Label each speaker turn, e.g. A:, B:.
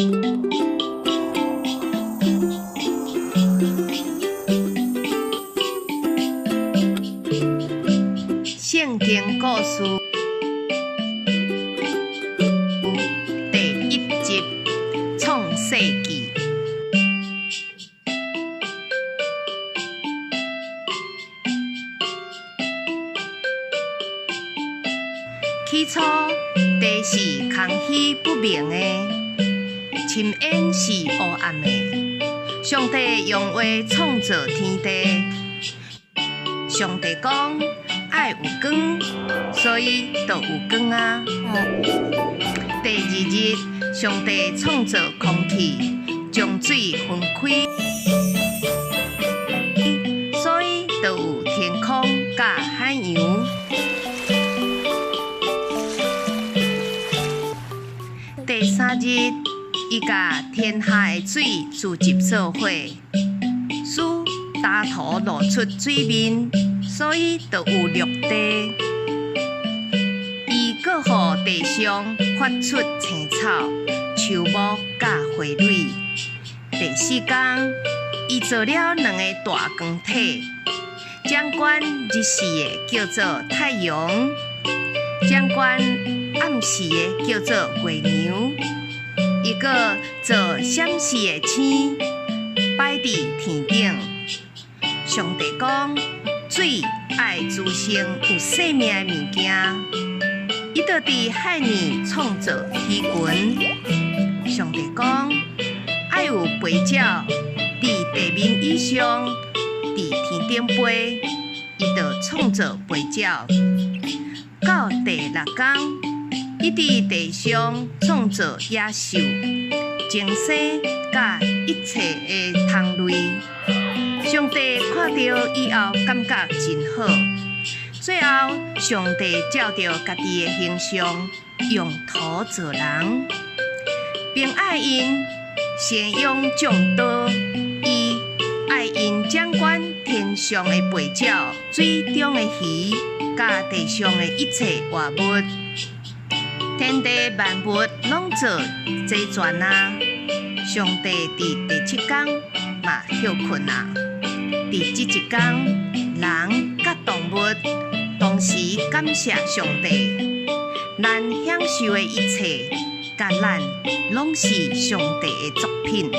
A: 聖經故事第一集《創世記》。起初，地是空虛不明的，深淵是烏暗的。上帝用話創造天地。上帝講愛有光，所以就有光啊。第二日，上帝創造空氣，將水分開，所以就有天空佮海洋。第三日，伊共天下的水聚集做伙，使焦土露出水面，所以就有陸地。伊閣予地上發出青草、樹木佮花蕊。第四工，伊造了兩个大光體，掌管日時的叫做太陽，掌管暗時的叫做月娘。伊閣造閃爍的星，擺佇天頂。上帝講，水愛滋生有生命的物件，伊就佇海裡創造魚群。上帝講，愛有飛鳥佇地面以上，佇天頂飛，伊就創造飛鳥。到第六工，伊佇地上創造野獸、精生佮一切的蟲類。上帝看著以後，感覺真好。最後，上帝照著家己的形象，用土造人，並愛𪜶生養眾多，伊愛𪜶掌管天上的飛鳥、水中的魚，佮地上的一切活物。天地萬物攏做齊全啊！上帝佇第七工嘛歇睏啊！佇這一工，人佮動物同時感謝上帝。咱享受的一切，佮咱攏是上帝的作品。